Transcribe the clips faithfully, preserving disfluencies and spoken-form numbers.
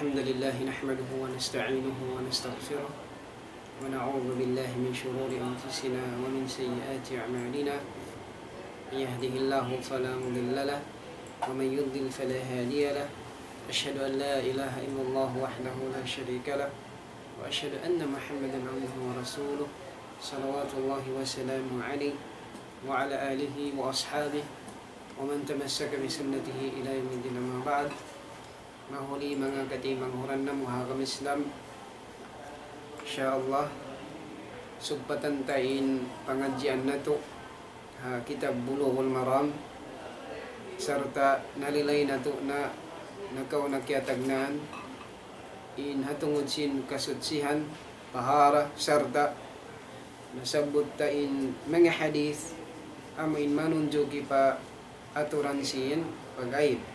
الحمد لله نحمده ونستعينه ونستغفره، ونعوذ بالله من شرور أنفسنا ومن سيئات أعمالنا. من يهده الله فلا مضل له، ومن يضلل فلا هادي له. أشهد أن لا إله إلا الله وحده لا شريك له، وأشهد أن محمدا عبده ورسوله، صلوات الله وسلامه عليه وعلى آله وأصحابه ومن تمسك بسنته إلى يوم الدين، أما بعد. Mahuli manga kataymanghuran namu' ha agama Islam, insya Allah, sugpatan ta in pangadjian natu' ha kitab Bulughul Maram, sarta' nalilay natu' na nakauna kiyatagnaan in ha tungud sin kasutsihan, tahara, sarta' nasabbut ta in manga hadith amu in manunjuki pa aturan sin pag-ail.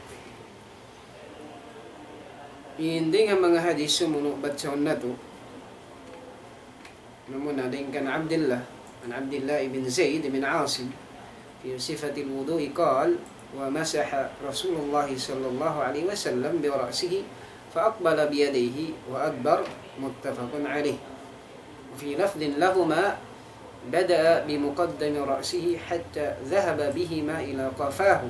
In dayn ha manga hadith sumunu' basahun natu', namuna dayn kan Abdullah, عن عبد الله بن زيد بن عاصم في صفة الوضوء قال: ومسح رسول الله صلى الله عليه وسلم برأسه فأقبل بيديه وأدبر، متفق عليه. وفي لفظ لهما: بدأ بمقدم رأسه حتى ذهب بهما إلى قفاه،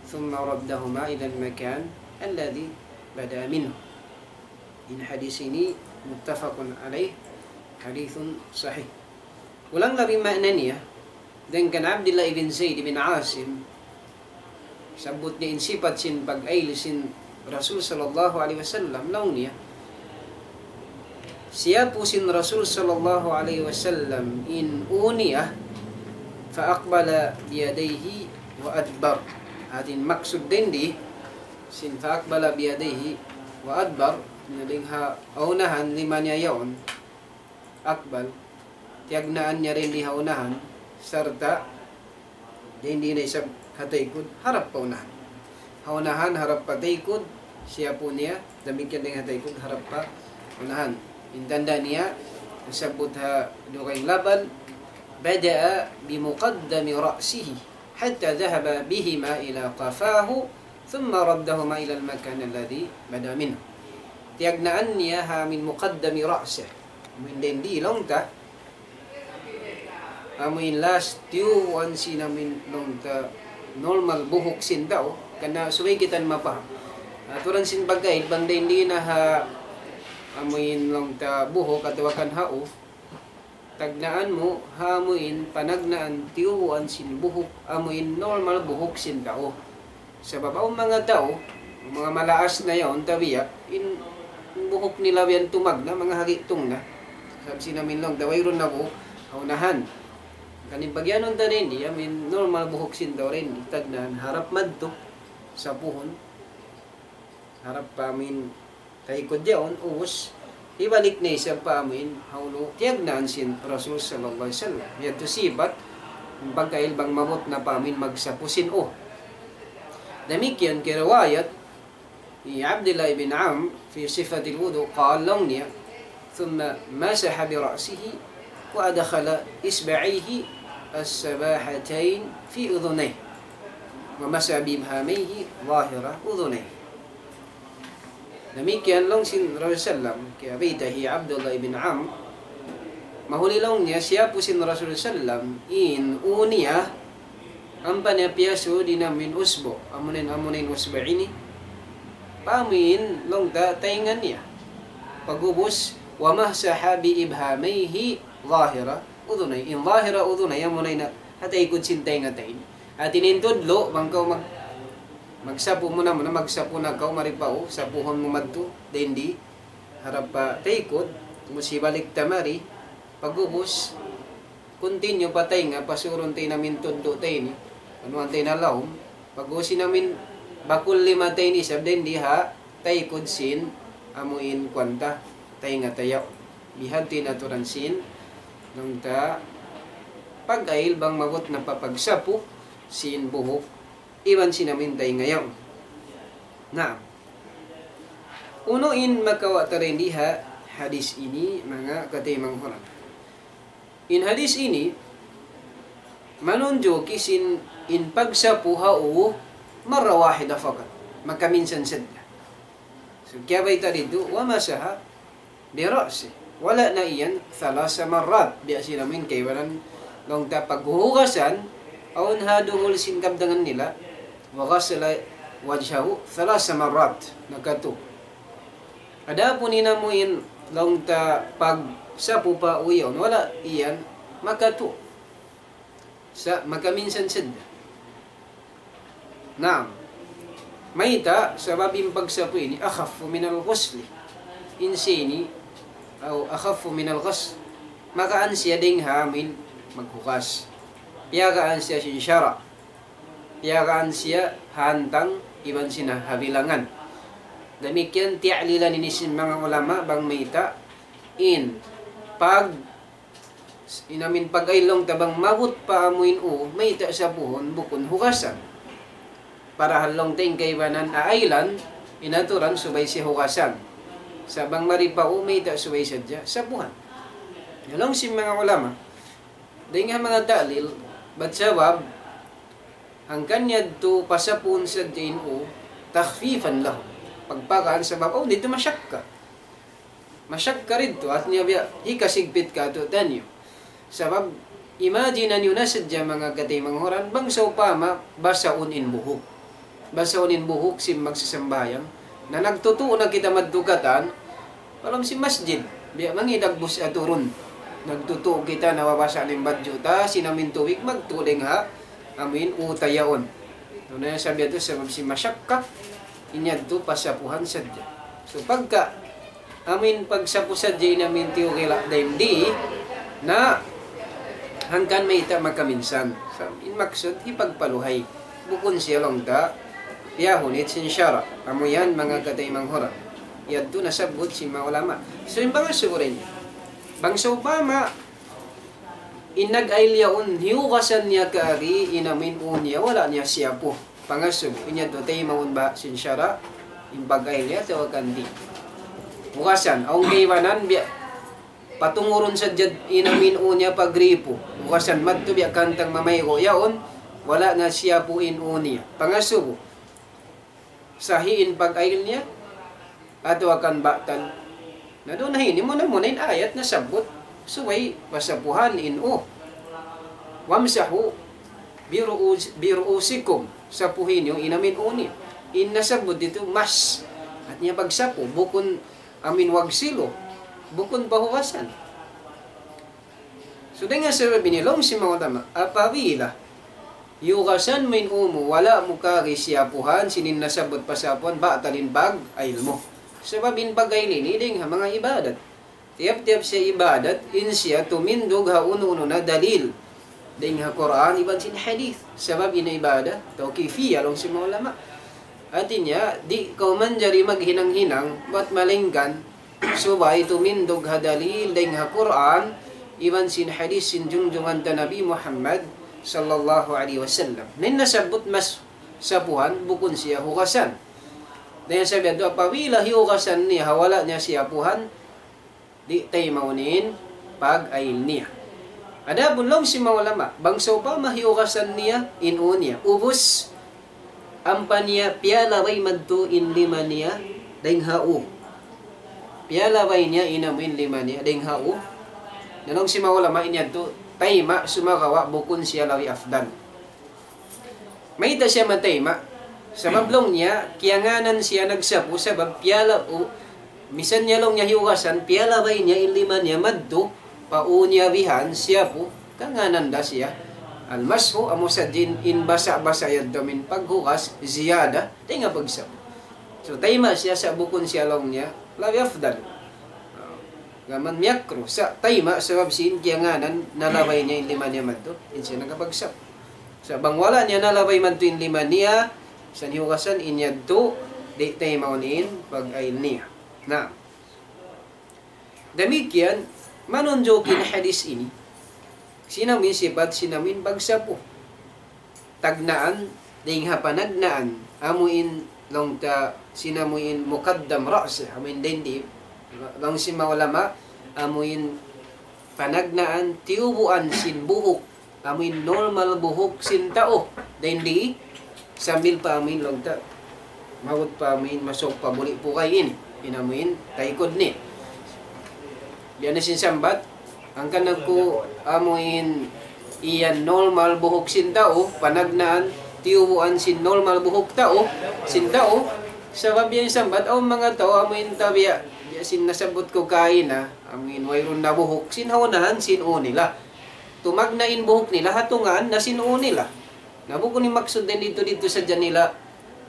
ثم ردهما إلى المكان الذي بدأ منه. In hadith ini متفق عليه، حديث صحيح. Kulang labi makna niya, dayn kan Abdullah ibn Zaid ibn Asim, sabbut niya in sipat sin pag-ail sin Rasul sallallahu alayhi wasallam, laung niya, siyapu sin Rasul sallallahu alayhi wasallam in ū niya, فأقبل بيديه وأدبر. Hāti in maksud dayn di sin فأقبل بيديه وأدبر, na dayn ha unahan lima niya yaun, akbal, tiyagnaan niya dayn di ha unahan, sarta' dayn di na isab ha taykud, harap pa unahan. Ha unahan, harap pa taykud, siyapu niya, damikkiyan dayn ha taykud, harap pa unahan. In tanda' niya, nasabbut ha dugaing laban, بدأ بمقدم رأسه حتى ذهب بهما إلى قفاه ثم ردهما إلى المكان الذي بدأ منه. Tiyagnaan niya ha amuin مقدم رأسه. Amuin dayn di laung ta, amuin last tiyuuan sin amuin laung ta normal buhuk sin tau, karna' subay kita mapaham. Aturan sin pag-ail, bang dayn di na ha amuin laung ta buhuk atawa kan ha ū, tagnaan mu ha amuin panagnaan tiyuuan sin buhuk, amuin normal buhuk sin tau. Sabab awn manga tau, manga malaas na yaun tabiya', in buhuk nila biya' tumagna', manga hagitung na. Sabab sin amuin laung ta wayruun na buhuk ha unahan. Hangkan in pag'iyanun ta dayn di, amuin normal buhuk sin tau dayn di, tagnaan harap madtu, sapuhun, harap pa amuin taykud yaun, ubus hibalik na isab pa amuin ha ulu tiyagnaan sin Rasul sallallahu alayhi wasallam. Yadtu sipat pag-ail bang maabut na pa amuin magsapu sin ū. Damikkiyan kiriwayat hi Abdullah ibn Amr في صفة الوضوء قال, laung niya, ثم مسح برأسه وأدخل إصبعيه السباحتين في أذنيه ومسح بإبهاميه ظاهر أذنيه. Damikkiyan laung sin Rasul sallam, kiyabayta' hi Abdullah ibn Amr, mahuli laung niya, siyapu sin Rasul sallam in ū niya, ampa niya piyasud in amuin usbu', amuin, amuin usbu' ini, pa amuin laung ta taynga niya. Pag'ubus, ومسح بإبهاميه ظاهر أذنيه. In ظاهر أذنيه, amuin ha taykud sin taynga ta ini. Hāti niya in tudlu', bang kaw mag-, magsapu muna-muna, magsapu na kaw mari pa ū, sapuhun mu madtu dayn di, harap pa taykud, ubus hibalik ta mari, pag'ubus, continue pa taynga, pasurun ta in amuin tudlu' ta ini, anuan ta in ha lawm, pag'ubus in amuin bakul lima ta ini, isab dayn di ha taykud sin amuin kuwan ta, taynga ta yaun. Bihadtu in aturan sin laung ta pag-ail bang maabut na pa pagsapu sin buhuk iban sin amuin taynga yaun. Naam. Unu in makawa' ta dayn di ha hadith ini, manga kataymanghuran? In hadith ini manunjuki sin in pagsapu ha ū مرة واحدة فقط, makaminsan sadja. Kiyabayta' didtu, ومسح برأسه. Wala' na iyan ثلاث مرات. Biya' sin amuin kaibanan laung ta paghugasan, awn ha duhul sin kabtangan nila, وغسل وجهه ثلاث مرات. Nakatu. Adapun in amuin laung ta pagsapu pa uyaun, wala' iyan makatu. Sa' makaminsan sadja. Naam. Mayta', sabab in pagsapu ini أخف من الغسل. In siya ini, أو أخف من الغسل. Magaan siya dayn ha amuin maghugas. Piyagaan siya sin sara'. Piyagaan siya hantang iban sin habilangan. Damikkiyan tiya'lilan ini sin manga ulama bang mayta' in pag in amuin pag-ayil laung ta bang maabut pa amuin u, mayta' sapuhun bukun hugasan. Parahal laung ta in kaibanan aaylan, in aturan subay siya hugasan. Sa' bang mari pa u, mayta' subay sadja sapuhan. Laung sin manga ulama. Dayn ha manga ta'lil, bat sabab, hangkan yadtu pasapuhun sadja in u, تخفيفا لهم. Pagpagaan sabab, awn didtu mashakka. Mashakka didtu, hāti niya biya' hikasigpit kātu'niyu. Sabab, imagine niyu na sadja manga kataymanghuran, bang sawpama basaun in buhuk. Basaun in buhuk sin magsasambahayang. Na nagtutu' na kita madtu katan, pa lawm sin masjid. Biya' mangi' dagbus aturun. Nagtutu' kita nababasa' in badju' ta, sin amuin tubig magtu' dayn ha amuin u ta yaun. Unu na isab yadtu sabab sin mashakka, in yadtu pasapuhan sadja. So pagka amuin pagsapu sadja in amuin tiyugila' dayn di, na hangkan mayta' makaminsan. Sa' in maksud, hipagpaluhay. Bukun siya laung ta piyahunit sin sara'. Amu yan manga kataymanghuran. Yadtu nasabbut sin manga ulama. So in pangasubu dayn di, bang sawpama in nag-ayil yaun, hiyugasan niya kari in amuin u niya, wala' niya siyapu. Pangasubu, in yadtu taymaun ba sin sara' in pag-ayil niya atawa kan di'? Hugasan, awn kaibanan biya' patungurun sadja in amuin u niya pa gripo. Hugasan madtu biya' hantang mamaygu' yaun, wala' na siyapu in u niya. Pangasubu, sahi in pag-ayil niya atawa kan batal? Na duun na ini muna-muna in ayat nasabbut, subay pasapuhan in u. وامسحوا برؤوس-، برؤوسكم. Sapuhi niyu in amuin u niyu. In nasabbut didtu mash. Hāti niya pagsapu, bukun amuin واغسلوا. Bukun pahugasan. So, dayn ha sabab ini, laung sin manga ulama, apabila hiyugasan mu in u mu, wala' mu kari siyapuhan, sin in nasabbut pasapuhan, batal in pag-ayil mu. Sabab in pag-ayil ini, dayn ha manga ibadat. Tiyap-tiyap siya ibadat, in siya tumindug ha unu-unu na dalil. Dayn ha Qur'an, iban sin hadith. Sabab in ibadat, tawqifiyya, laung sin manga ulama. Hāti niya, di' kaw manjari maghinang-hinang, bat malaingkan, subay tumindug ha dalil dayn ha Qur'an, iban sin hadith sin jungjungan ta Nabi Muhammad sallallahu alayhi wasallam. Na in nasabbut mash, sapuhan, bukun siya hugasan. Dayn ha sabab yadtu apabila hiyugasan niya, ha wala' niya siyapuhan, di' taymaun in pag-ayil niya. Adapun laung sin manga ulama, bang sawpama hiyugasan niya in u niya, ubus, ampa niya piyalabay madtu in lima niya dayn ha u. Piyalabay niya in amuin lima niya dayn ha u. Na laung sin manga ulama in yadtu, tayma' sumagawa' bukun siya labi afdal. Mayta' siya matayma'? Sabab laung niya, kiyangānan siya nagsapu, sabab piyala-, u-, misan niya laung niya hiyugasan, piyalabay niya in lima niya madtu pa u niya bihan, siyapu, kangānan da siya al-mashu, amu sadja in, in basa'-basa' yadtu amuin paghugas, ziyada, dayn ha pagsapu. So, tayma' siya sa' bukun siya laung niya, labi afdal. Gām miyakruh, sa' tayma' sabab sin kiyangānan nalabay niya in lima niya madtu, in siya nakapagsapu. Sa' bang wala' niya nalabay madtu in lima niya, sa' hiyugasan in yadtu, di' taymaun in pag-ayil niya. Na, damikkiyan, manunjuk in hadith ini, sin amuin sipat, sin amuin pagsapu. Tagnaan, dayn ha panagnaan, amuin laung ta sin amuin muqaddam ra's, amuin dayn di, laung sin manga ulama, amuin panagnaan tiyubuan sin buhuk, amuin normal buhuk sin tau, dayn di, sambil pa amuin laung ta Maabut pa amuin masuuk pa buli' pukay ini. In amuin taykud niya. Biya' na sin sambat, hangkan aku amuin iyan normal buhuk sin tau, panagnaan, tiyubuan sin normal buhuk tau, sin tau, sabab yan sambat, awn manga tau amuin tabiya', biya' sin nasabbut ku kaina, amuin wayruun na buhuk, sin ha unahan, sin ū nila. Tumagna' in buhuk nila, ha tungaan na sin ū nila. Na bukun in maksud dayn didtu-didtu sadja nila,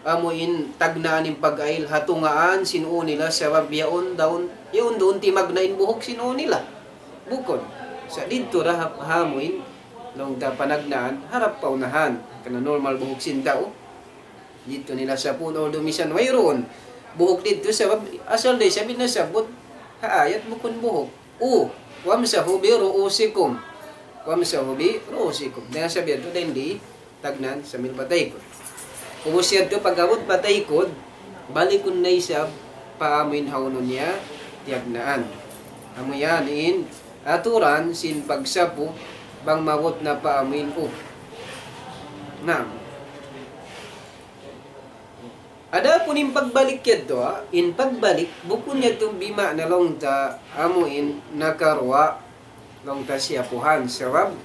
amuin tagnaan in pag-ayl ha tungaan sin ū nila, sabab yaun daun, yaun duun timagna' in buhuk sin ū nila. Bukun. Sa' didtu da ha, ha amuin, laung ta panagnaan, harap pa unahan. Karna' normal buhuk sin tau. Didtu nila sapuun, although misan wayruun buhuk didtu, sabab asal da isab in nasabbut ha ayat bukun buhuk. U, وامسحوا برءوسكم. وامسحوا برءوسكم. Dayn ha sabab yadtu, dayn di tagnaan sambil pa taykud. Ubus yadtu pag-abut pa taykud, balikun na isab pa amuin ha unu niya tiyagnaan. Amu yan in aturan sin pagsapu bang maabut na pa amuin ū. Naam. Adapun in pagbalik yadtu, ha, in pagbalik, bukun yadtu bima'na laung ta amuin nakaruwa laung ta siyapuhan. Sabab,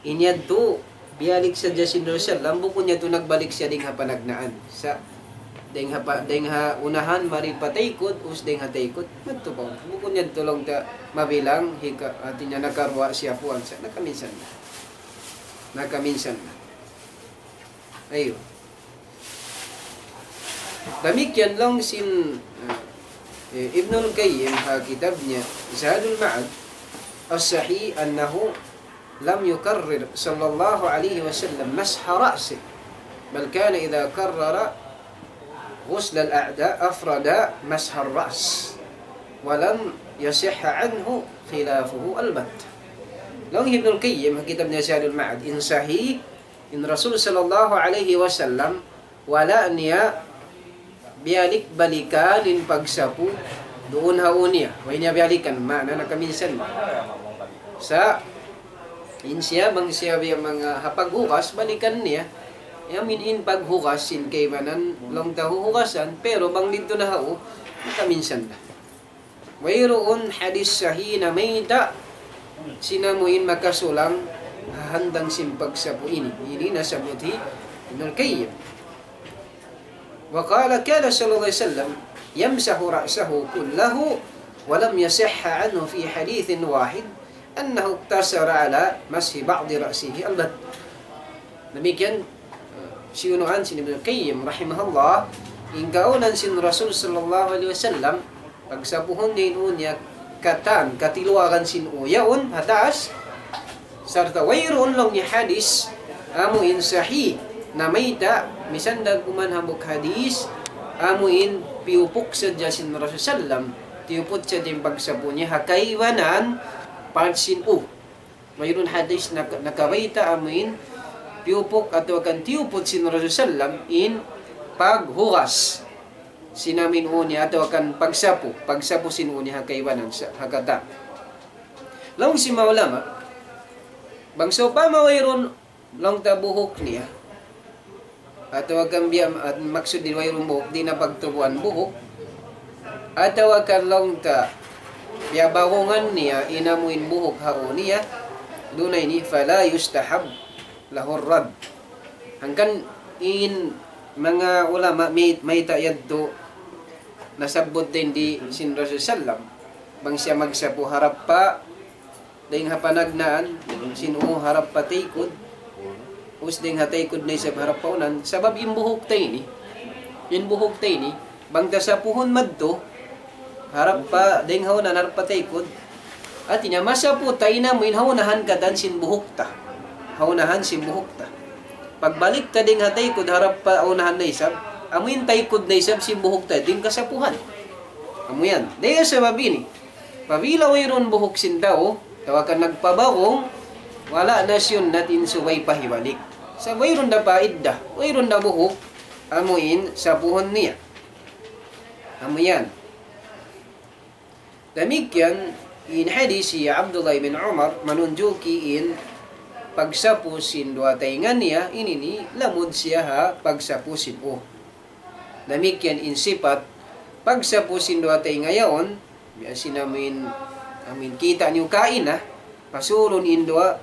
in yadtu, biyalik sadja sin Rasul sallam, bukun yadtu nagbalik siya dayn ha panagnaan. Sa', dayn ha pa, dayn ha unahan, mari pa taykud, ubus dayn ha taykud, madtu pa. Bukun yadtu laung ta mabilang, hika, hāti niya nakaruwa siyapuhan. Sa', nakaminsan na. Nakaminsan na. Ayun. Damikkiyan laung sin, ah, eh, Ibnul Qayyim ha kitab niya Zadul Ma'ad, الصحيح أنه لم يكرر صلى الله عليه وسلم مسح رأسه، بل كان إذا كرر غسل الأعضاء أفرد مسح الرأس، ولم يصح عنه خلافه البتة. Laung Ibnul Qayyim ha kitab niya Zadul Ma'ad, in sahih, in Rasul sallallahu alayhi wasallam, wala' niya biyalik-balikan in pagsapu duun ha ū niya. Way niya biyalikan, maana nakaminsan. Sa', in siya, bang siya biya' manga ha paghugas, balikan niya. Amu in, in paghugas, sin kaibanan, laung ta huhugasan, pero bang didtu na ha ū, nakaminsan na. Wayruun hadith sahih namayta' sin amuin makasulang ha hantang sin pagsapu ini. Ini nasabbut hi Ibnul Qayyim. وقال كان صلى الله عليه وسلم يمسح رأسه كله ولم يصح عنه في حديث واحد أنه اقتصر على مسح بعض رأسه البتة. Damikkiyan, uh, siyunuan sin Ibnul Qayyim rahimahullah, in kaawnan sin Rasul sallallahu alayhi wasallam, pagsapuhun niya in ū niya katan, katiluagan sin ū yaun, ha taas, sarta' wayruun laung niya hadith, amu in sahih, namayta', misan da kuman hambuuk hadith, amu in piyupuk sadja sin Rasul sallam, tiyuput sadja in pagsapu niya, ha kaibanan, part sin ū. Wayruun hadith nak-, nakabayta' amuin piyupuk atawa kan tiyuput sin Rasul sallam in paghugas sin amuin ū niya atawa kan pagsapu, pagsapu sin ū niya ha kaibanan sa-, ha katan. Laung sin manga ulama, bang sawpama wayruun laung ta buhuk niya, atawa kan biya', at maksud di' wayruun buhuk, di' na pagtubuan buhuk, atawa kan laung ta biya' bagungan niya in amuin buhuk ha ū niya, duun na ini, فلا يستحب له الرد. Hangkan in manga ulama may-, mayta' yadtu nasabbut dayn di sin Rasul sallam, bang siya magsapu harap pa dayn ha panagnaan, sin ū harap pa taykud, ubus dayn ha taykud na isab harap pa unahan, sabab in buhuk ta ini, in buhuk ta ini, bang ta sapuhun madtu, harap pa, dayn ha unahan harap pa taykud, hāti niya masapu ta in amuin ha unahan katan sin buhuk ta, ha unahan sin buhuk ta. Pagbalik ta dayn ha taykud harap pa unahan na isab, amuin taykud na isab sin buhuk ta, dayn kasapuhan. Amu yan. Dayn ha sabab ini, apabila wayruun buhuk sin tau, atawa kan nagpabagung, wala' na siyunnat in subay pa hibalik. Sa' wayruun da paidda, wayruun da buhuk, amuin sapuhun niya. Amu yan. Damikkiyan, in hadith hi Abdullah bin Umar, manunjuki in pagsapu sin duwa taynga niya, ini ini lamud siya ha pagsapu sin ū. Damikkiyan in sipat pagsapu sin duwa taynga yaun, biya' sin amuin, amuin kita' niyu kaina, pasurun in duwa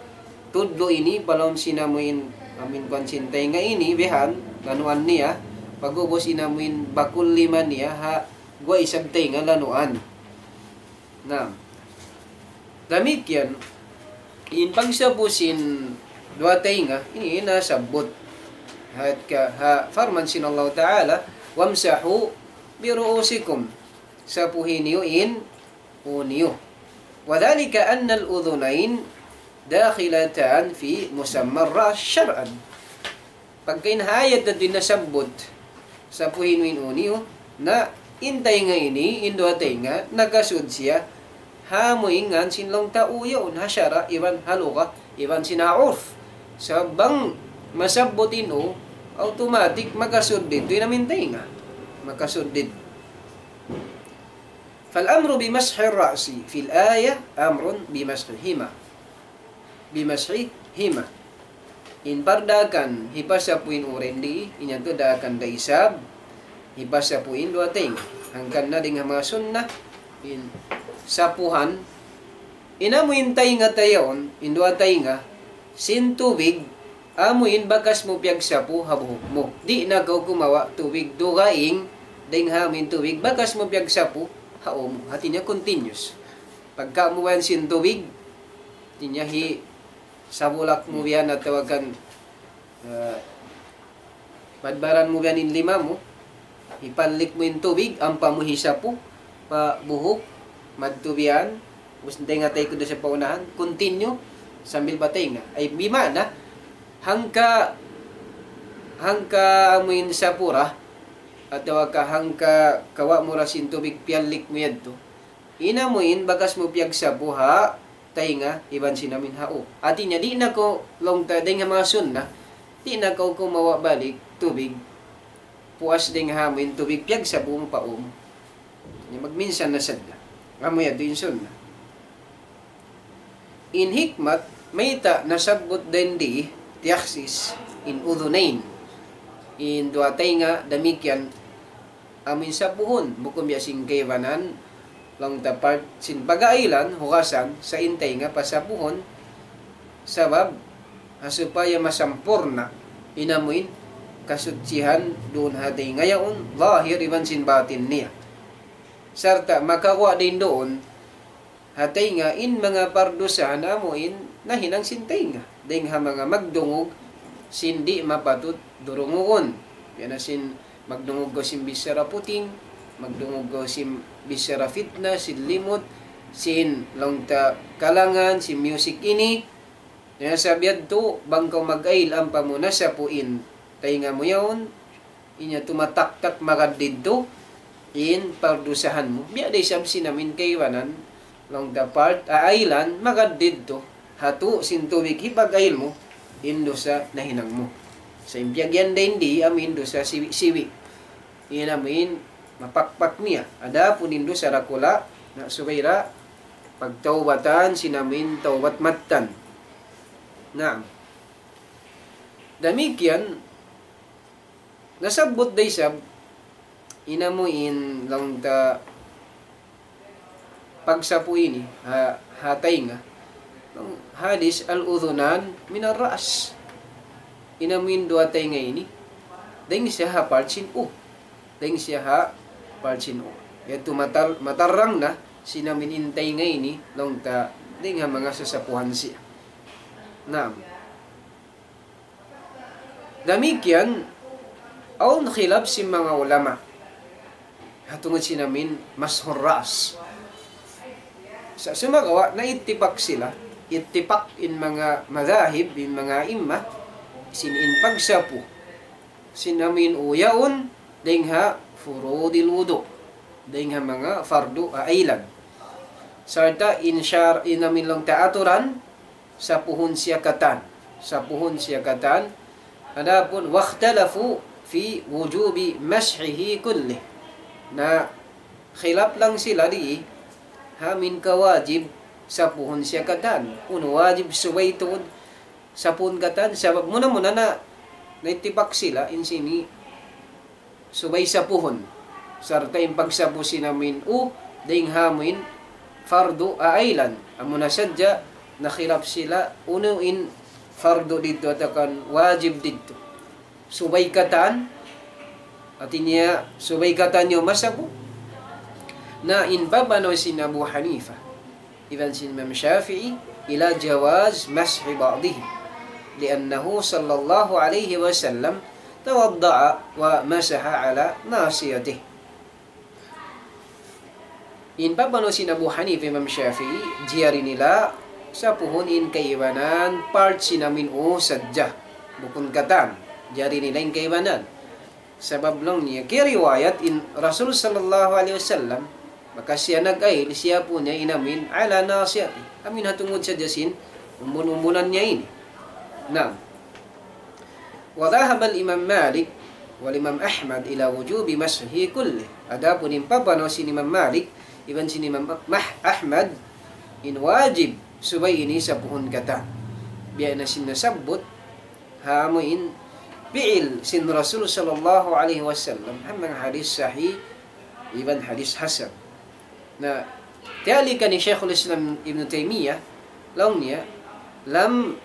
tudlu' ini, pa lawm sin amuin, amuin kuwan sin taynga ini, bihan, lanuan niya, pag'ubus in amuin bakul lima niya, ha, guwa' isab taynga lanuan. Naam. Damikkiyan, in pagsapu sin duwa taynga, ini nasabbut. Ha, ka, ha, parman sin Allah Ta'ala, "Wamsahu bi ru'usikum." Sapuhi niyu in ū niyu. وذلك أن الأذنين داخلتان في مسمى الرأس شرعا. Pagka in ha ayat yadtu in nasabbut, sapuhi niyu in ū niyu, na in taynga ini, in duwa taynga, nakasud siya, ha amu in ngan sin laung ta ū yaun, ha sara', iban ha lugha, iban sin ha urf. Sabab bang masabbut in ū, automatic makasud didtu in amuin taynga. Makasud didtu. فالأمر بمسح الرأس في الآية أمر بمسحهما. بمسحهما. In pardaakan hipasapu in ū dindi, in yadtu daakan da isab hipasapu in duwa taynga. Hangkan na dayn ha manga sunnat, in sapuhan, in amu in taynga ta yaun, in duwa taynga, sin tubig, amu in bakas mu piyagsapu ha buhuk mu. Di' na kaw kumawa' tubig dugaing, dayn ha amu in tubig, bakas mu piyagsapu ha ū mu. Hati niya continuous. Pagka' mu yan sin tubig, hati niya hi sabulak mu yan atawa kan, ah, badbaran mu yan in lima mu, hipallik mu in tubig, ampa mu hisapu, pa buhuk, madtu biyan, ubus taynga taykud da sa pa unahan, continue, sambil pa taynga. Ay, bima'na, hangka, hangka amu in sapu ra, atawa ka hangka kawa' mu ra sin tubig piyallik mu yadtu. In amu in bakas mu piyagsapu ha taynga iban sin amuin ha ū. Hati niya di' na kaw laung ta dayn ha manga sunnat, di' na kaw kumawa' balik tubig. Puas dayn ha amuin tubig piyagsapu mu pa ū mu. Ini magminsan na sadja. Amu yadtu in sunnat. In hikmat, mayta' nasabbut dayn di, takhsis, in udhunayn. In duwa taynga, damikkiyan, amuin sapuhun, bukun biya' sin kaibanan, laung ta part sin pag-ailan, hugasan, sa' in taynga pasapuhun, sabab, ha supaya masampurna', in amuin, kasuchihan duun ha taynga yaun, zahir iban sin batin niya. Sarta' makaguwa' dayn duun, ha taynga in manga pardusahan amuin nahinang sin taynga. Dayn ha manga magdungug sin di' mapatut durungugun. Biya' na sin magdungug kaw sin bichara puting, magdungug kaw sin bichara fitna, sin limut, sin laung ta kalangan, sin music ini. Na sa' biya' yadtu, bang kaw mag-ail ampa mu nasapu in taynga mu yaun, in yadtu mataktak magad didtu in pardusahan mu. Biya' da isab sin amuin kaibanan, laung ta part, a, ailan, magad didtu. Ha tuu' sin tubig hipag-ail mu, in dusa nahinang mu. Sa' in piyag'iyan dayn di, amuin dusa siwi'-siwi'. In amuin mapakpak niya. Adapun in dusa dakula', na subay da pagtawbatan sin amuin tawbat mattan. Naam. Damikkiyan, nasabbut da isab, in amuin laung ta pagsapu ini, ha, ha taynga. Hadis al-udhunan minar ra's. In amuin duwa taynga ini, dayn siya ha part sin ū. Dayn siya ha part sin ū. Yadtu matar-, matarrang na, sin amuin in taynga ini, laung ta, dayn ha manga sasapuhan siya. Naam. Damikkiyan, awn khilaf sin manga ulama. Ha tungud sin amuin mashur ra's. Sa' sumagawa', naittipak sila, ittipak in manga madhahib, in manga imma, sin in pagsapu sin amuin ū yaun, dayn ha furudil wudu', dayn ha manga fardu ailan. Sarta' in shar-, in amuin laung ta aturan, sapuhun siya katan. Sapuhun siya katan. Adapun, واختلفوا في وجوب مسحه كله. Na khilaf lang sila di, ha amuin kawajib sapuhun siya katan. Unu wajib subay tuud sapuhun katan, sabab muna-muna na, naittipak sila, in sini, subay sapuhun. Sarta' in pagsapu sin amuin u, dayn ha amuin fardu aaylan. Amuna sadja, nakhilaf sila, unu in fardu didtu atawa kan wajib didtu. Subay katan, hati niya, subay katan niyu masapu. Na in pamanaw sin Abu Hanifa iban sin Imam Shafi'i, ila jawaz mashi ba'dihi, li'annahu sallallahu alayhi wasallam tawadda'a wa masaha ala nasiyatihi. In pamanaw sin Abu Hanifa, Imam Shafi'i, jari nila sapuhun in kaibanan part sin amuin u sadja. Bukun katan. Jari nila in kaibanan. Sabab laung niya, kiyariwayat in Rasul sallallahu alayhi wasallam, maka siya nag-ayl, siyapu niya in amuin ala nasiyatihi. Amuin ha tungud sadja sin umbun-umbunan niya ini. Naam. وذهب الإمام مالك والإمام أحمد إلى وجوب مسحه كله. Adapun in pamanaw sin Imam Malik, iban sin Imam Mah-, Ahmad, in wajib subay ini sapuhun katan. Biya' na sin nasabbut, ha amuin fi'il sin Rasul sallallahu alayhi wasallam, ha manga hadith sahih, iban hadith hasan. Na, tiyalikan hi Shaykhul Islam Ibn Taymiyyah, laung niya, لم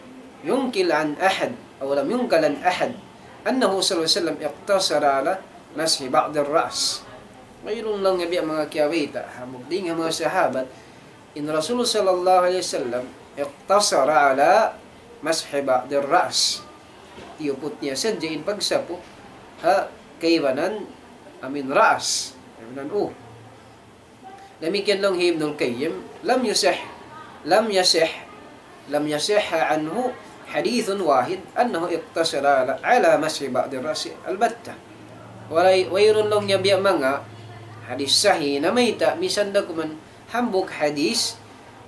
ينقل عن أحد، أو لم ينقل عن أحد، أنه صلى الله عليه وسلم اقتصر على مسح بعض الرأس. Wayruun laung niya biya' manga kiyabayta', hambuuk dayn ha manga sahabat, in Rasul sallallahu alayhi wasallam, اقتصر على مسح بعض الرأس. Tiyuput niya sadja in pagsapu, ha kaibanan amuin ra's, kaibanan u. Damikkiyan laung hi Ibnul Qayyim, لم يصح، لم يصح، لم يصح عنه حديث واحد أنه اقتصر على، على مسح بعض الرأس البتة. Walay-, wayruun laung niya biya' manga hadith sahih namayta', misan da kuman hambuuk hadith,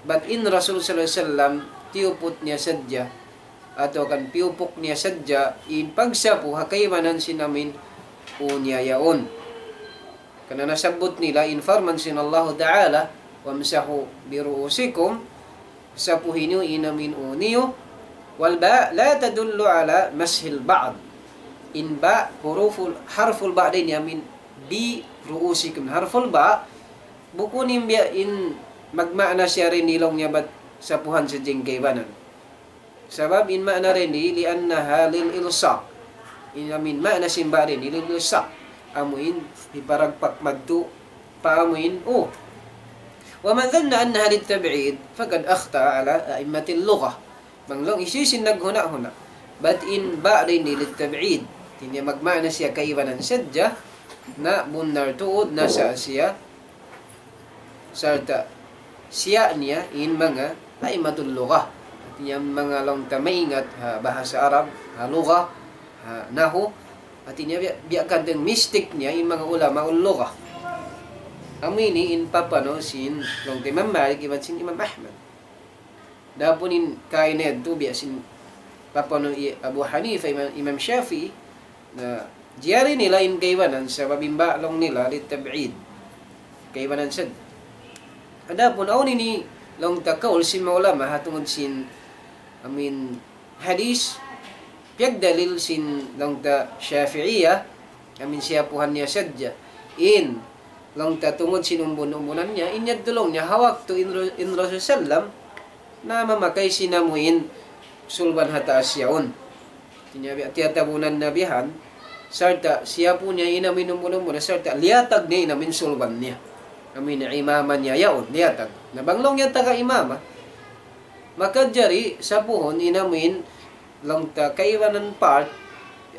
bat in Rasul sallallahu alayhi wasallam tiyuput niya sadja, atawa kan piyupuk niya sadja, in pagsapu ha kaibanan sin amuin u niya yaun. Karna' nasabbut nila in parman sin Allahu Ta'ala, وامسحوا برءوسكم, sapuhi niyu in amuin u niyu. والباء لا تدل على مسح البعض. In ba, huruful, harful ba dayn ha amuin bi ru'usikum. Harful ba, bukun in biya' in magmaana siya dayn ha laung niya bat sapuhan sadja in kaibanan. Sabab in maana dayn di, لأنها للإلصاق. In amuin maana sin ba dayn di, للإلصاق. Amuin hiparagpak madtu pa amuin u. ومن ظن أنها للتبعيض فقد أخطأ على أئمة اللغة. Bang laung hisiyu-siyu in naghuna'-huna', bat in ba dayn di للتبعيض, hati niya magmaana siya kaibanan sadja, na bunnal tuud nasa siya sarta' siya niya in manga a'immatul lugha. Hati niya manga laung ta maingat ha bahasa Arab, ha lugha, ha nahu. Hati niya biya', biya' kantang mistake niya in manga ulamaul lugha. Amu ini in pamanaw sin laung ta Imam Malik iban sin Imam Ahmad. Adapun in kaina yadtu biya' sin pamanaw hi Abu Hanifa, Imam, Imam Shafi'i, na jari nila in kaibanan sabab in ba laung nila للتبعيض. Kaibanan sadja. Adapun awn ini laung ta kaul sin manga ulama ha tungud sin amuin hadith, piyagdalil sin laung ta Shafi'iyah, amuin siyapuhan niya sadja. In laung ta tungud sin umbun-umbunan niya, in yadtu laung niya ha waktu in Ra-, in Rasul sallam, na mamakay sin amuin sulban ha taas yaun. Hati niya biya' tiyatabunan na bihan, sarta' siyapu niya in amuin umbun-umbunan, sarta' liyatag niya in amuin sulban niya. Amuin imama niya yaun, liyatag. Na bang laung niya taga imama, maka jari sapuhun in amuin laung ta kaibanan part,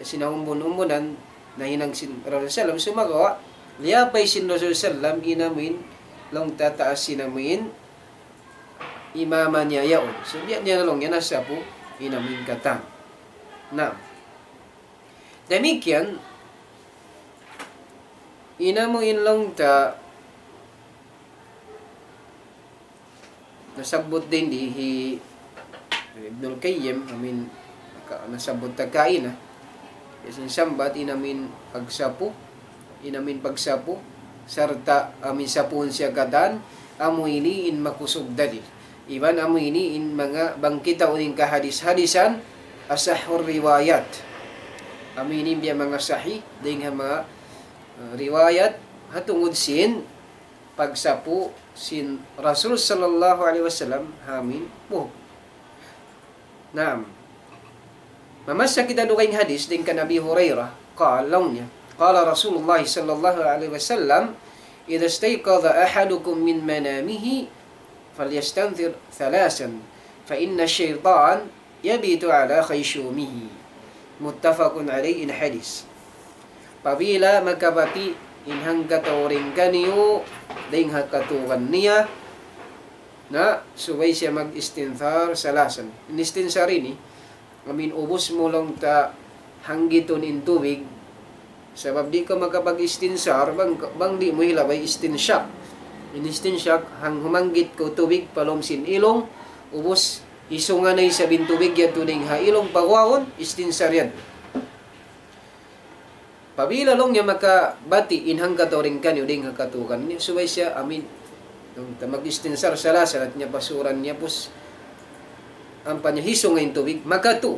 sin umbun-umbunan, nahinang sin Rasul sallam, sumagawa', liyapay sin Rasul sallam in amuin laung ta taas sin amuin imama niya yaun. So, biya' niya na laung niya nasapu in amuin katan. Na, damikkiyan, in amuin laung ta nasabbut dayn di hi Ibnul Qayyim, amuin ka-, nasabbut ta kaina. Biya' sin sambat in amuin pagsapu, in amuin pagsapu, sarta' amuin sapuhun siya katan, amu ini in makusug dalil. Iban amu ini in manga bang kita uning kahadis-hadisan, asahhur riwayat. Amu ini biya' manga sahih, dayn ha manga riwayat ha tungud sin pagsapu sin Rasul sallallahu alayhi wasallam ha amuin buhuk. Naam. Mamassa kita dugaing hadis dayn kan Abi Hurairah, قال, laung niya, قال رسول الله صلى الله عليه وسلم: إذا استيقظ أحدكم من منامه فليستنثر ثلاثا فإن الشيطان يبيت على خيشومه. متفق عليه. In hadis. Apabila makabati' in hangkatau dayn kaniyu dayn ha katugan niya, na subay siya mag-istinthar salasan. In istinthar ini, amuin ubus mu laung ta hanggitun in tubig, sabab di' kaw makapag-istinthar bang, bang di' mu hilabay istinshaq. In istinshaq, hang humanggit kaw tubig pa lawm sin ilung, ubus hisungan na isab in tubig yadtu dayn ha ilung paguwaun, istinthar yan. Apabila laung niya makabati' in hangkatau dayn kaniyu dayn ha katugan niya, subay siya amuin, laung ta mag-istinthar salasan, hati niya pasuran niya, pus ampa niya hisungan in tubig, makatug.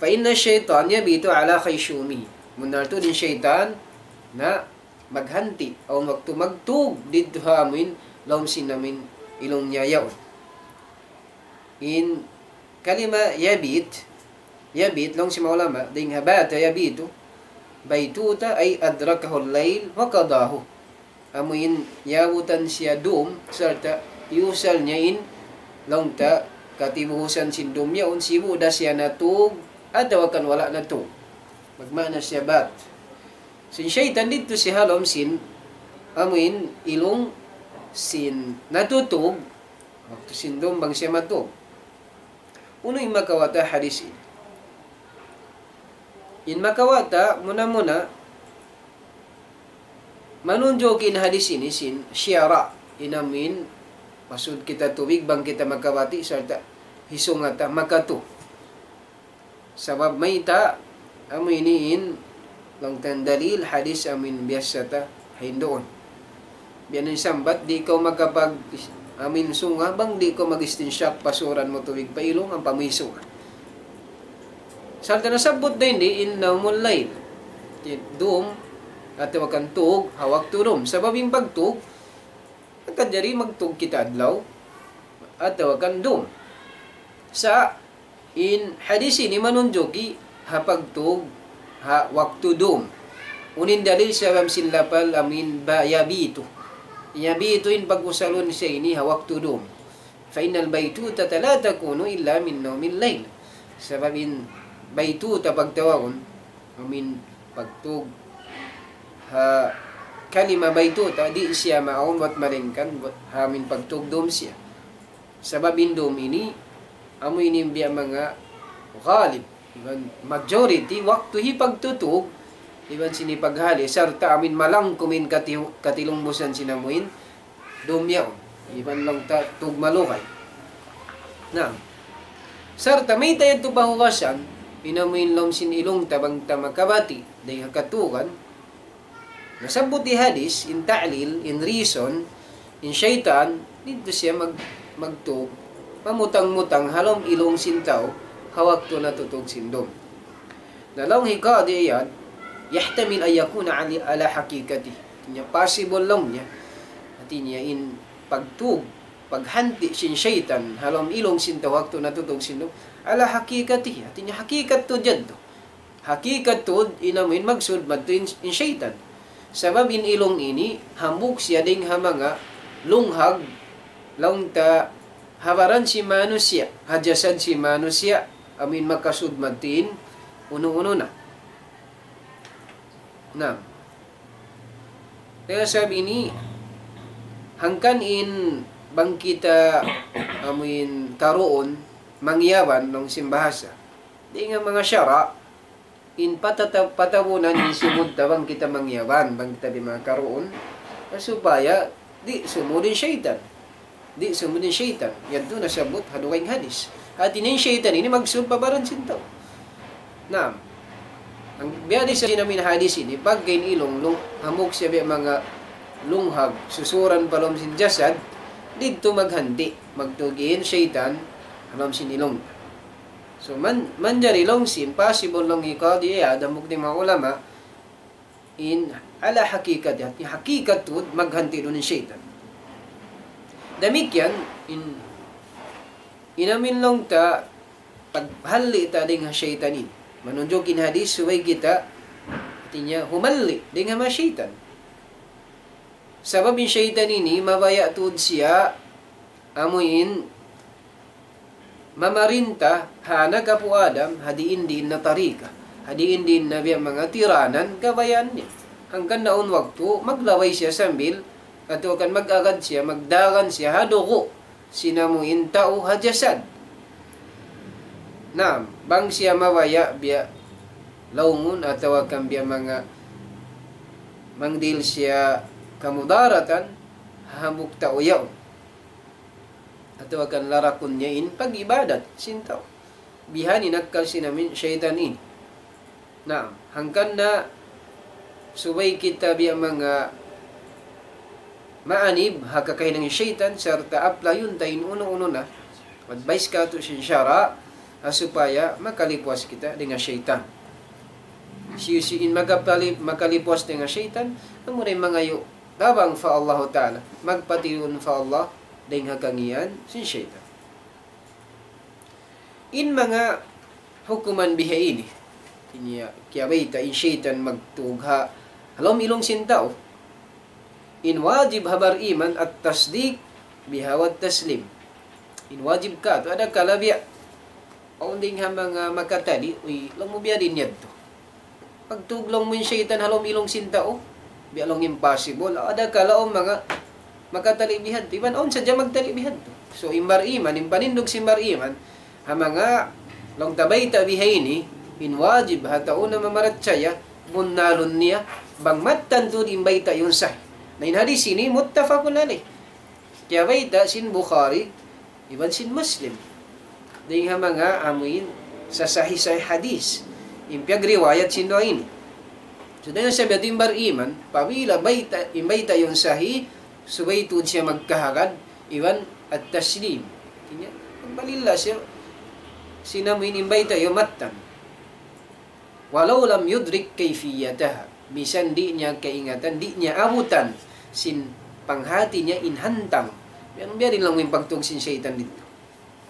فإن الشيطان يبيت على خيشومه. Bunnal tuud in saytan na maghanti', awn waktu magtug didtu ha amuin, lawm sin amuin ilung niya yaun. In kalima yabit, yabit, laung sin manga ulama, dayn ha bata yabitu, baytuta ay أدركه الليل وقضاه. Amuin yabutan siya dum, sarta' iyusal niya in laung ta katibuhusan sin dum yaun, sibu' da siya natug, atawa kan wala' natug. Magmaana siya bat. Sin saytan didtu siya ha lawm sin, amuin ilung sin natutug, waktu sin dum bang siya matug. Unu in makawa' ta hadis ini? In makawa' ta, muna-muna, manunjuki in hadis ini sin shara', in amuin, maksud kita tubig bang kita makabati', sarta' hisungan ta makatug. Sabab mayta', amu ini in, laung ta dalil, hadis amuin biyasa ta hinduun. Biya' na in sambat, di' kaw makapag, amuin sunga, bang di' kaw mag-istinshaq, pasuran mu tubig pa ilung, ampa mu hisunga. Sarta' nasabbut da ini in nawmul layl. Dum, atawa kan tug, ha waktu dum. Sabab in pagtug, makajari magtug kita adlaw, atawa kan dum. Sa' in hadis ini manunjuki ha pagtug ha waktu dum. Unu in dalil? Sabab sin lapal amuin ba yabitu. Yabitu in pag-usalun siya ini ha waktu dum. فإن البيتوتة لا تكون إلا من نوم الليل. Sabab in baytuta pagtawagun, amuin pagtug ha kalima baytuta, di' siya maawn bat malaingkan bat ha amuin pagtug dum siya. Sabab in dum ini, amu ini in biya' manga ghalib, iban majority, waktu hipagtutug, iban sin hipaghali, sarta' amuin malangkum in kati-, katilungbusan sin amuin dum yaun, iban laung ta tug malugay. Na, sarta' mayta' yadtu pahugasan, in amuin lawm sin ilung ta bang ta makabati', dayn ha katugan, nasabbut ha hadis, in ta'lil, in reason, in saytan, didtu siya mag-, magtug, mamutang-mutang ha lawm ilung sin tau, ha waktu natutug sin dum. Na laung hi Qadi Iyad, يحتمل أن يكون على، على حقيقته. Hati niya possible laung niya. Hati niya in pagtug, paghanti' sin saytan, ha lawm ilung sin tau waktu natutug sin dum. على حقيقته. Hati niya hakikat tuud yadtu. Hakikat tuud in amuin maksud madtu in, in saytan. Sabab in ilung ini, hambuuk siya dayn ha manga lunghag, laung ta ha baran sin manusiya', ha jasad sin manusiya', amuin makasud madtu in unu-unu na. Na. Kaya sabab ini, hangkan in bang kita amuin karuun, mangyaban, laung sin bahasa. Dayn ha manga sara', in patata-, patabunan in simud ta bang kita mangyaban, bang kita di' makaruun, na supaya di' sumud in saytan. Di' sumud in saytan. Yadtu nasabbut ha dugaing hadis. Hati niya in saytan ini magsud pa baran sin tau. Naam. Biya' di' sa sin amuin hadis ini, pagka in ilung, lung-, hambuuk siya biya' manga lunghag, susuran pa lawm sin jasad, didtu maghanti', magtug in saytan, ha lawm sin ilung. So, man-, manjari laung sin, possible laung hi Qadi Iyad, hambuuk dayn ha manga ulama, in ala haqiqatiha, in hakikat tuud maghanti duun in saytan. Damikkiyan, in, in amin laung ta, paghalli' ta dayn ha saytan ini. Manunjuk in hadith, subay kita, hātinya, humalli' dayn ha manga saytan. Sabab in saytan ini, mabaya' tuud siya, amuin, mamarinta ha anak apu' Adam, ha diin-diin na tarika, ha diin-diin na biya' manga tiranan kabayaan niya. Hangkan na awn waktu, maglaway siya sambil, atawa kan mag-agad siya, magdagan siya, ha dugu', sin amuin tau ha jasad. Naam, bang siya mabaya' biya' laungun atawa kan biya' manga, mangdihil siya kamudaratan, ha hambuuk tau yaun. Atawa kan larakun niya in pag-ibadat sin tau. Bihan in akkal sin amin saytan ini. Naam, hangkan na subay kita biya' manga maanib ha kakahinang saytan sarta' apply-un ta in unu-unu na. Advice katu' sin sara', ha supaya makalipuas kita dayn ha saytan. Hisiyu-siyu in makapali-, makalipuas dayn ha saytan, amura in mangayu' tabang pa Allahu Ta'ala, magpatiyun pa Allah, dayn ha kangīan sin saytan. In manga hukuman bihaini, ini ya, kiyabayta' in saytan magtug ha, ha lawm ilung sin tau. In wajib ha bar-iman at-tasdiq biha wa taslim. In wajib katu', adakala biya' awn dayn ha manga makatali, uy, laung mu biya' diin yadtu. Pagtug laung mu in saytan ha lawm ilung sin tau, biya' laung impossible. Adakala awn manga makatali bihadtu. Iban awn sadja magtali bihadtu. So, in bar-iman, in panindug sin bar-iman, ha manga laung ta bayta' bihaini, in wajib ha tau na mamarachaya, bunnalun niya, bang mattan tuud in bayta' yaun sahih. Na in hadith ini, muttafaqun alayh. Kiyabayta' sin Bukhari, iban sin Muslim. Dayn ha manga amuin sasahih-sahih hadith. In piyagriwayat sin duwa ini. So, dayn ha sabab in bar-iman, apabila bayta', in bayta' yaun sahih, subay tuud siya magkahagad, iban at-taslim. Hātinya, magbalilla siya, sin amuin in bayta' yaun mattan. ولو لم يدرك كيفيتها. Misan di' niya kaingatan, di' niya abutan sin panghati niya in hantang. Biya' diin laung mu in pagtug sin saytan didtu.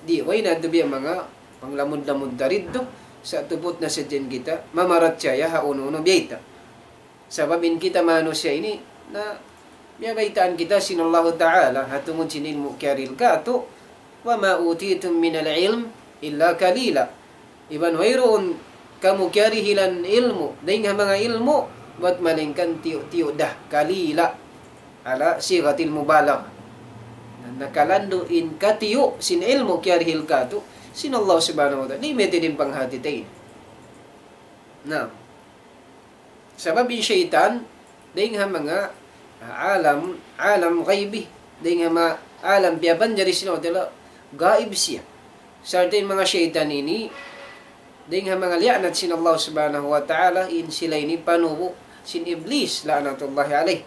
Di', way na yadtu biya' manga panglamud-lamud ta didtu, sa' tuput na sadja in kita, mamarachaya ha unu-unu biyayta'. Sabab in kita manusiya' ini, na, biya' baytaan kita sin Allahu Ta'ala, ha tungud sin ilmu' kiyarihil katu', وما أوتيتم من العلم إلا قليلا. Iban wayruun kamu kiyarihilan ilmu', dayn ha manga ilmu', bat malaingkan tiyu'-tiyu' da, kalila, ala sigatil mubalagha. Na nakalandu' in katiyu' sin ilmu' kiyarihil katu', sin Allah Subhanahu wa Ta'ala, limited in panghati ta ini. Naam. Sabab in saytan, dayn ha manga, ah, alam, alam ghaybi, dayn ha manga alam piyapanjari sin Allah Ta'ala, gaib siya. Sarta' in manga saytan ini, dayn ha manga liyaanat sin Allah Subhanahu wa Ta'ala, in sila ini panubu' sin Iblis, la'natullahi alayh.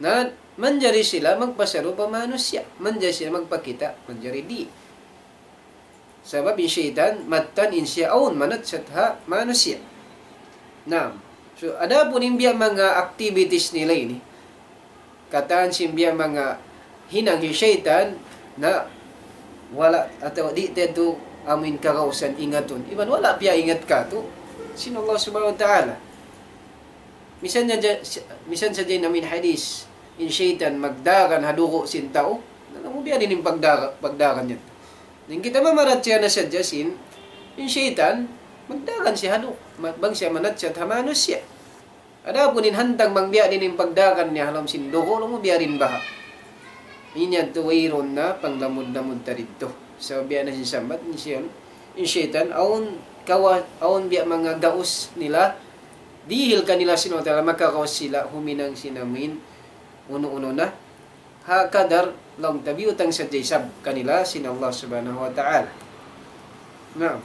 Na, manjari sila magpasarupa manusiya', manjari sila magpakita', manjari di'. Sabab in saytan, mattan in siya awn manachat ha manusiya'. Naam. So, adapun in biya' manga activities nila ini, katan sin biya' manga hinang hi saytan, na wala' atawa di' ta yadtu amuin kagausan ingatun. Iban wala' piyaingat katu', sin Allah Subhanahu wa Ta'ala. Misan sadja, misan sadja in amuin hadith, in saytan magdagan ha dugu' sin tau, na laung mu biya' diin in pagdaga-, pagdagan niya. Dayn kita mamarachaya na sadja sin, in saytan, magdagan siya ha dugu', ma-, bang siya manachat ha manusiya'. Adapun in hantang bang biya' diin in pagdagan niya ha lawm sin dugu', laung mu biya' diin baha'. Ini yadtu wayruun na panglamud-lamud ta didtu. Sabab biya' na sin sambat, in siya, in saytan, awn kawa-, awn biya' manga gaus nila, dihil kanila sin Allah Ta'ala, makagaus sila, huminang sin amuin, unu-unu na. Ha kadar laung ta biyutang sadja isab kanila sin Allah Subhanahu wa Ta'ala. Naam.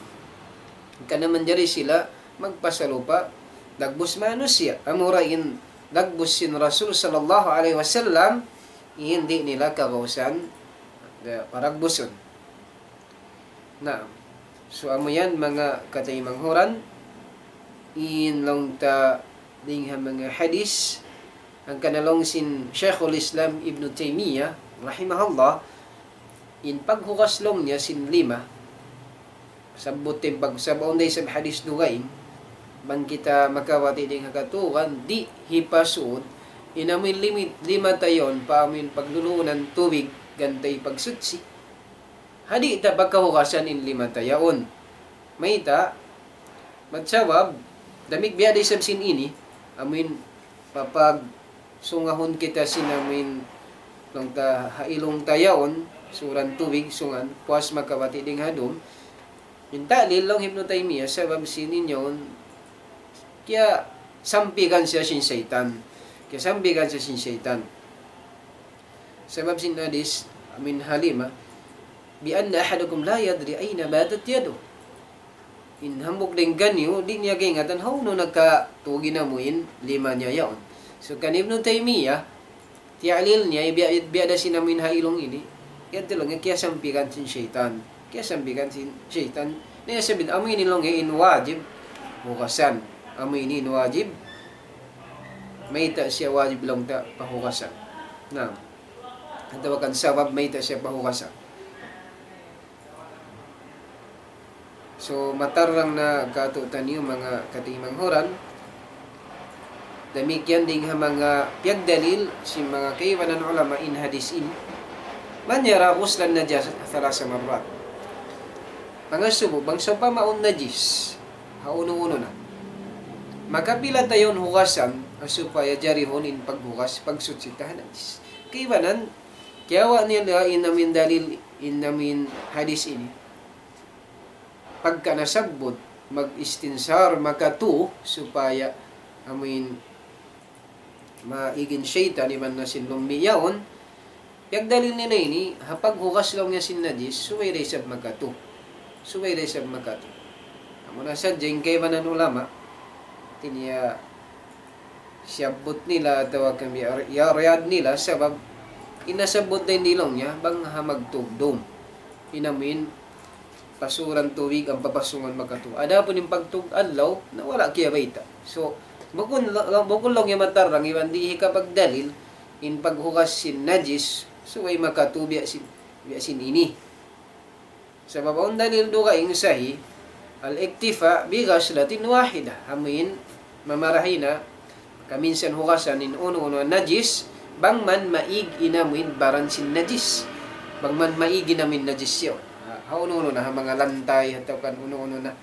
Hangkan na manjari sila magpasarupa dagbus manusiya'. Amura in dagbus sin Rasul sallallahu alayhi wasallam, in di' nila kagausan, eh, paragbusun. Naam. So, amu yan manga kataymanghuran, in laung ta dayn ha manga hadith, hangkan laung sin Shaykhul Islam Ibn Taymiyyah, rahimahullah, in paghugas laung niya sin lima, sabbut in pag-, sabab awn da isab hadith dugaing, bang kita makabati' dayn ha katuran, di' hipasud, in amuin limit, lima ta yaun, pa amuin pagluluunan tubig, gantay pagsuchi. Ha di' ta pagkahugasan in lima ta yaun. Mayta', magsabab, damikkiyan biya' da isab sin ini, amuin papagsungahun kita sin amuin laung ta ha ilung ta yaun, suran tubig, sungan, puas makabati' dayn ha dum. In ta'lil laung Ibnu Taymiyyah, sabab sin ini yaun, kiyasampigan siya sin saytan. Kiyasampigan siya sin saytan. Sabab sin hadith, amuin ha lima, بأن أحدكم لا يدري أين باتت يده. In hambuuk dayn kaniyu, di' niya kaingatan, hawnu nakatug in amuin lima niya yaun. So, kan Ibnu Taymiyyah, ta'lil niya, biya', biya' da sin amuin ha ilung ini. Yan tuud laung niya, kiyasampigan sin saytan. Kiyasampigan sin saytan. Na sabab, amuin ini laung niya in wajib hugasan. Amuin ini in wajib. Mayta' siya wajib laung ta pahugasan. Na. Atawa kan sabab mayta' siya pahugasan. So, matarrang na katu'taniyu manga kataymanghuran. Damikkiyan dayn ha manga piyagdalil sin manga kaibanan ulama in hadith ini. من يرى غسل النجاسة ثلاث مرات. Pangasubu, bang sawpama awn najis ha unu-unu na, makapila ta yaun hugasan, ha supaya jarihun in paghugas, pagsuchi ta ha najis. Kaibanan, kiyawa' nila in amuin dalil, in amuin hadith ini. Pagka nasabbut, mag-istinsar, makatu, supaya amuin maig in saytan iban na sin lummi' yaun, piyagdalil nila ini, ha paghugas laung niya sin najis, subay da isab makatu. Subay da isab makatu. Amuna sadja in kaibanan ulama, hati niya siyabbut nila atawa kan biya', ya, riyad nila, sabab in nasabbut da in laung niya, bang ha magtug dum. In amuin pasuran tubig ampa pasungan makatu. Adapun in pagtug adlaw, na wala' kiyabayta'. So, bukun la-, la-, bukun laung niya matarrang, iban di' hikapagdalil, in paghugas sin najis, subay makatu biya' sin, biya' sin ini. Sabab awn dalil dugaing sahih, الاكتفاء بغسلة واحدة. Amuin mamarahi na, kaminsan hugasan in unu-unu najis, bang man maig in amuin baran sin najis. Bang man maig in amuin najis yaun. Ha, ha unu-unu na, ha manga lantay, atawa kan unu-unu na,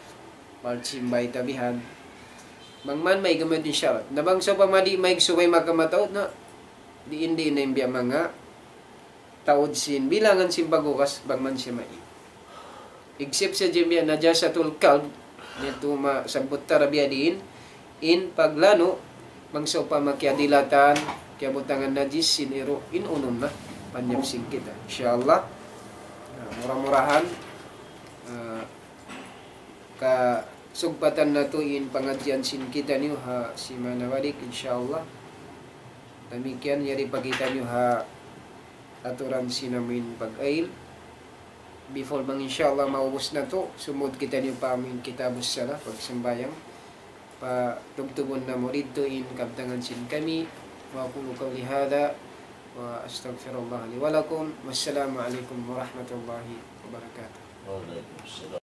malchimbay tabihan. Bang man maig amuin in sharat. Na bang sawpama di' maig subay makamataud na, di' in di' na in biya' manga taud sin bilangan sin paghugas bang man siya maig. Except sadja biya' najasatul kalb, yadtu masabbut ta ra biya' diin, in paglanu', bang sawpama kiyadilatan, kiyabutangan najis sin iru', in unu na, panyap sin kita. Insya Allah, na, mura-murahan, ah, kasugpatan natu' in pangadjian sin kitaniyu ha simana balik, insya Allah. Damikkiyan yari pa kitaniyu ha aturan sin amuin pag-ayil. Before bang insya Allah maubus natu', sumud kitaniyu pa amuin Kitabus Salah, pagsambahayang. Patubtubun namu' didtu in kabtangan sin kami. وأقول قولي هذا وأستغفر الله لي ولكم. والسلام عليكم ورحمة الله وبركاته. وعليكم السلام.